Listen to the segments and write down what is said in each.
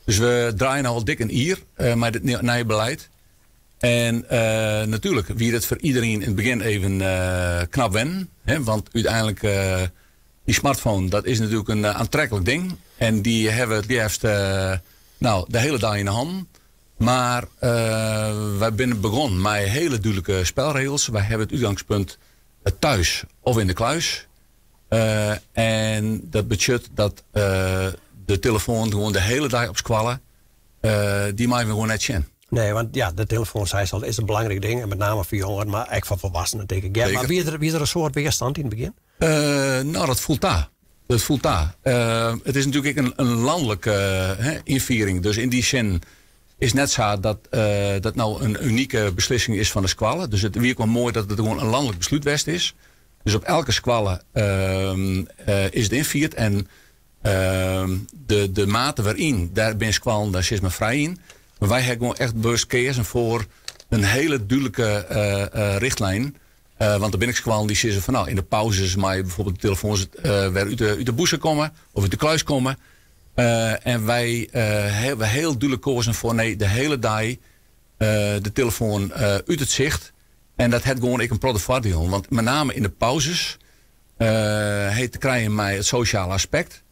Dus we draaie no al dik in jier mei dit nije beleid. En natuerlik wie dat foar iderien yn it begjin even knap wennen. Hè, want úteinlik dy smartphone, dat is natuerlik in oantreklik ding. En dy hawwe it leafst, no, de hiele dei yn de hannen. Mar wy binne begûn mei hiele dúdlike spelregels. Wy hawwe it útgangspunt thuis of in de kluis. En dat betsjut dat de telefoan gewoan de hiele dei op skoalle, dy meie we gewoan net sjen. Nee, want ja, de telefoan, seist al, is in belangryk ding. En met name foar jongeren, mar ek foar folwoeksenen, tink ik. Ja, mar wie der in soad wjerstân yn it begjin? No, dat foel ta. Dat foel ta. It is natuerlik ek in lanlike, hè, ynfiering. Dus yn dy sin is net sa dat dat no in unike beslissing is fan de skoalle. Dus it wie ek wol moai dat it gewoan in lanlik beslút west is. Dus op elke skoalle is it ynfierd. En de mate wêryn, dêr binne skoallen dêr sis mar frij yn. Mar wy hawwe gewoan echt bewust keazen foar in hiele dúdlike richtlijn. Want der binne ek skoallen dy't sizze fan no, yn de pauzes meie bijvoorbeeld de telefoans wer út de bûse komme of út de kluis komme. En wy hawwe hiel dúdlik koazen foar nee, de hiele dei de telefoan út it sicht. En dat hat gewoan ek in protte foardielen. Want met name yn de pauzes hat te krijen mei it sosjale aspekt.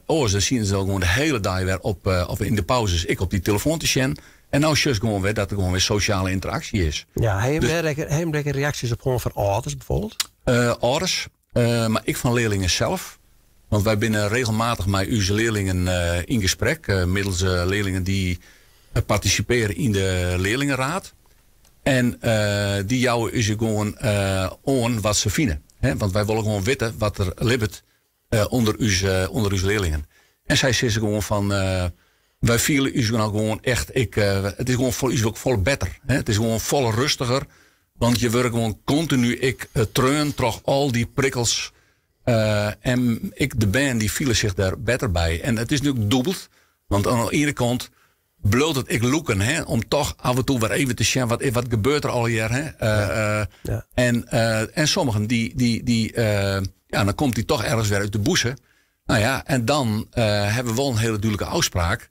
Oars dan sieten se al gewoan de hiele dei wer op, of yn de pauzes ek op dy telefoan te sjen. En no sjochst gewoan wer dat der gewoan wer sosjale ynteraksje is. Ja, ha jim dêr ek reaksjes op hân fan âlders bijvoorbeeld? Âlders, mar ek fan learlingen sels. Want wy binne regelmatich mei ús learlingen yn gesprek, middels learlingen dy't partisipearje yn de learlingenraad. En dy jouwe ús ek gewoan oan wat se fine. Want wy wolle gewoan witte wat der libbet ûnder ús learlingen. En sy sizze gewoan fan, wy fiele ús no gewoan echt, ik, it is gewoan foar ús ek folle better. It is gewoan folle rêstiger, want je wurde gewoan kontinu ek treaun troch al dy prikkels. En ek de bern dy fiele sich dêr better by. En it is natuerlik dûbeld, want oan de iene kant bliuwt it ek lûken, hè, om toch af en toe wer even te sjen wat gebeurt der allegear. Hè? En sommigen dy, ja, dan komt dy toch ergens wer út de bûse. No ja, en dan hawwe we wol in hiele dúdlike ôfspraak.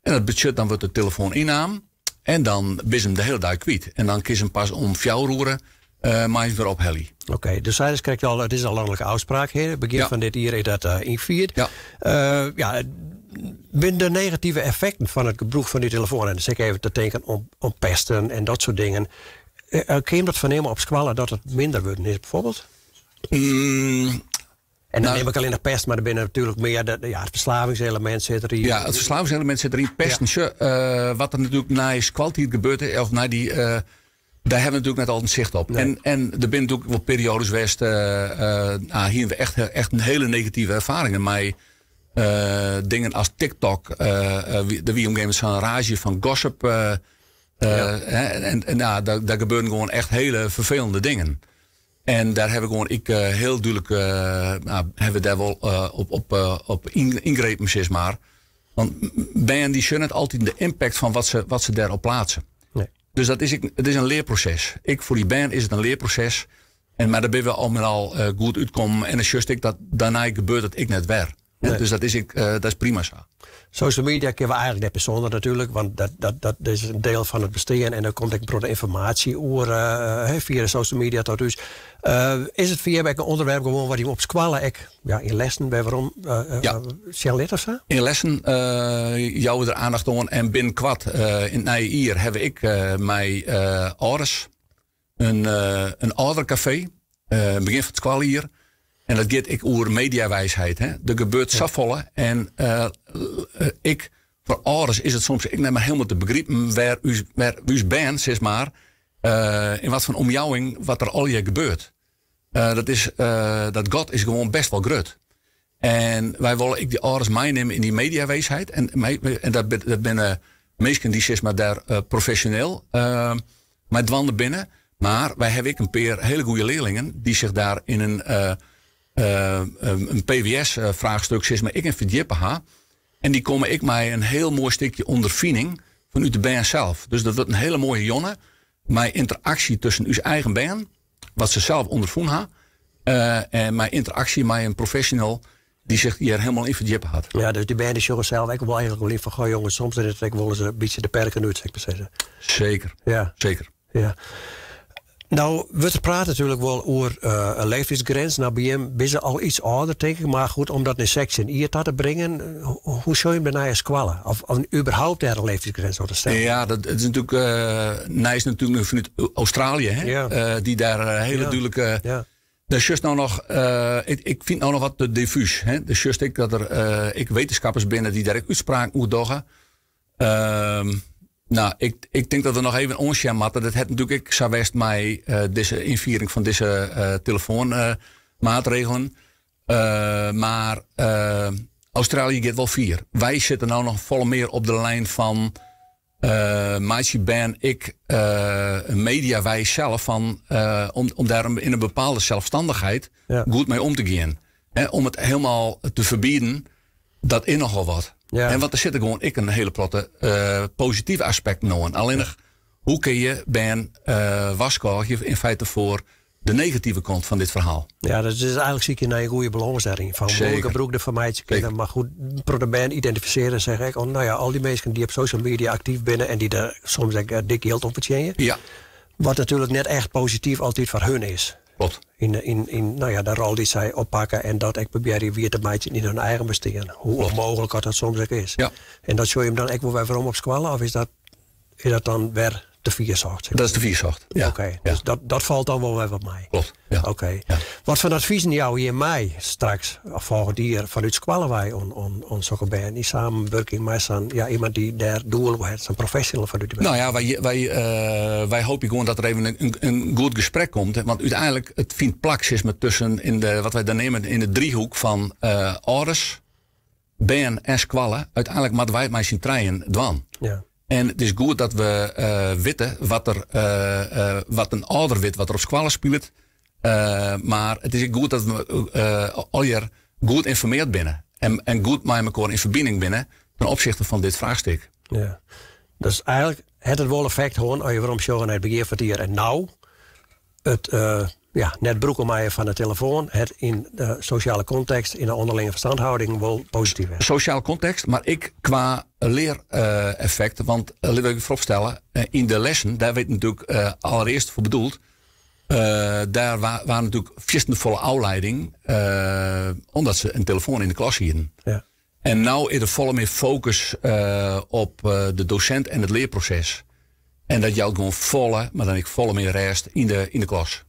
En dat betsjut dan wurdt de telefoan ynnaam en dan bist him de hiele dei kwyt. En dan kinst him pas om 4 oere meist wer ophelje. Oké, dus seidest krekt al, it is in lanlike ôfspraak. Hè? Begjin fan dit jier is dat ynfierd. Ja. Ja, binne der negative effekten fan it gebrûk fan dy telefoan? En dan sit ik even te tinken om pesten en dat soart dingen. Kin je dat fernimme op skoalle dat it minder wurden is bijvoorbeeld? En dan nim ik allinnich pest, mar der binne natuerlik mear. Ja, it ferslavingselemint sit deryn. Ja, it ferslavingselemint sit deryn. Pesten, ja. Wat der natuerlik nei skoaltiid gebeurt, of nei dy, dêr hawwe we natuerlik net altyd sicht op. Nee. En der binne natuerlik wol perioades west, no, hiene we echt in hiele negative erfaringen mei dingen as TikTok. Der wie op in gegeven momint sa'n raazje fan gossip. Hè, en nou, dêr gebeuren gewoan echt hiele ferfelende dingen. En dêr hawwe we gewoan ek hiel dúdlik, no, hawwe we dêr wol op yngrepen, sis mar. Want bern dy sjogge net altyd de impact fan wat se dêrop pleatse. Nee. Dus it is in learproses. Ek foar dy bern is it in learproses. Mar dêr binne we al mei al goed útkommen. En dan sjochst ek dat dêrnei gebeurt it ek net wer. Nee. Dus dat is prima sa. Social media kinne we eigentlik net bysûnder natuerlik, want dat is in diel fan it bestean en der komt ek in protte ynformaasje oer fia de social media ta ús. Is it foar jim ek in ûnderwerp gewoan wat jim op skoalle ek, ja, yn lessen wer werom sjen litte of sa? Yn lessen jouwe we der oandacht oan en binnenkoart yn it nije jier hawwe ik mei âlders in âlderkafee, begjin fan it skoaljier. En dat giet ek oer mediawiisheid. Hè? Der gebeurt safolle en foar âlders is it soms ek net mear hielendal te begripen wêr ús bern, sis mar, yn wat foar omjouwing wat der allegear gebeurt. Dat gat is gewoan bêst wol grut. En wy wolle ek dy âlders meinimme yn dy mediawiisheid. En dat binne minsken dy't sis mar dêr profesjoneel mei dwaande binne. Mar wy hawwe ek in pear hiele goede learlingen dy't sich dêr yn in PWS-fraachstik sis mar ek yn ferdjippe ha. En dy komme ek mei in hiel moai stikje ûnderfining fanút de bern sels. Dus dat wurdt in hiele moaie jûn mei ynteraksje tusken ús eigen bern, wat se sels ûnderfûn ha, en mei ynteraksje mei in professional. Dy't sich hjir hielendal yn ferdjippe hat. Ja, dus dy bern dy sjogge sels ek wol eigentlik wol yn fan, goh jonges, soms is it ek wolris in bytsje de perken út, sil ik mar sizze. Seker, Ja. seker. Ja. Nou wurdt der praat natuerlik wol oer in leeftiidsgrins. Nou by jim binne se al iets âlder, tink ik. Mar goed, om dat nei 16 jier ta te bringen, hoe sjogge jim dêrnei as skoalle? Of überhaupt dêr in leeftiidsgrins oan te stellen? Ja, dat is natuerlik nijs natuerlik fanút Australië, hè? Ja. Dy't dêr hiele Ja. dúdlike Ja. Dêr sjochst no noch, ik fyn it no noch wat te diffús. Hè? Dêr sjochst ek dat der ek wittenskippers binne dy't dêr ek útspraken oer dogge. Nou, ik tink dat we noch even oansjen moatte. Dat hat natuerlik ek sa west mei dizze ynfiering fan dizze telefoanmaatregelen. Mar Australië giet wol fier. Wy sitte no noch folle mear op de lijn fan meitsje bern ek media wy sels fan om dêr yn in bepaalde selsstannichheid Ja. goed mei om te gean. Hè, om it hielendal te ferbieden, dat is nochal wat. Ja. En want der sitte gewoan ek in hiele protte positive aspekten oan. Allinnich, hoe kinne je bern warskôgje yn feite foar de negative kant fan dit ferhaal? Ja, dat is eigentlik sykje nei in goede balâns dêryn. Fan Zeker. gebrûk derfan meitsje kinne. Zeker. Mar goed, protte bern identifisearje sich ek. Oh, no ja, al dy minsken dy't op social media aktyf binne en dy't dêr soms ek dik jild om fertsjinje. Ja. Wat natuerlik net echt posityf altyd foar hun is. Klopt. Yn, no ja, de rol dy't sy oppakke en dat ek probearje wier te meitsjen yn hun eigen bestean. Hoe ûnmooglik dat soms ek is. Ja. En dat sjogge jim dan ek wol wer werom op skoalle, of is dat dan wer te fier socht? Dat is te fier socht, ja. Oké, Ja. dus dat falt dan wol wer wat mei. Klopt, ja. Oké. Ja. Wat foar advizen jouwe jim mei straks, of folgjend jier, fanút skoalle wei oan sokke bern yn samenwurking mei sa'n, ja, iemand dy't dêr doel op hat, sa'n professional fanút de Nou ja, wy hoopje gewoan dat der even in goed gesprek komt. Want úteinlik, it fynt plak, sis mar, tusken yn de, wat wy dan neame, yn de driehoek fan âlders, bern en skoalle. Úteinlik moatte wy it mei syn trijen dwaan. Ja. En it is goed dat we witte wat in âlder wit, wat der op skoalle spilet. Mar it is ek goed dat we allegear goed ynformearre binne. En goed mei elkoar yn ferbining binne ten opsichte fan dit fraachstik. Ja. Dus eigentlik hat it wol effekt hân, as je werom sjogge nei it begjin fan it jier en no, it ja, net brûken meie fan de telefoan, hat yn de sosjale kontekst, yn de ûnderlinge ferstânhâlding wol posityf west. Sosjale kontekst, mar ek kwa leareffekt, want lit ik foaropstelle, yn de lessen, dêr wurdt natuerlik allerearst foar bedoeld, dêr waard natuerlik fierstente folle ôflieding, omdat se in telefoan yn de klas hienen. Ja. En no is der folle mear fokus op de dosint en it learproses. En dat jout gewoan folle, mar dan ek folle mear rêst yn de klas.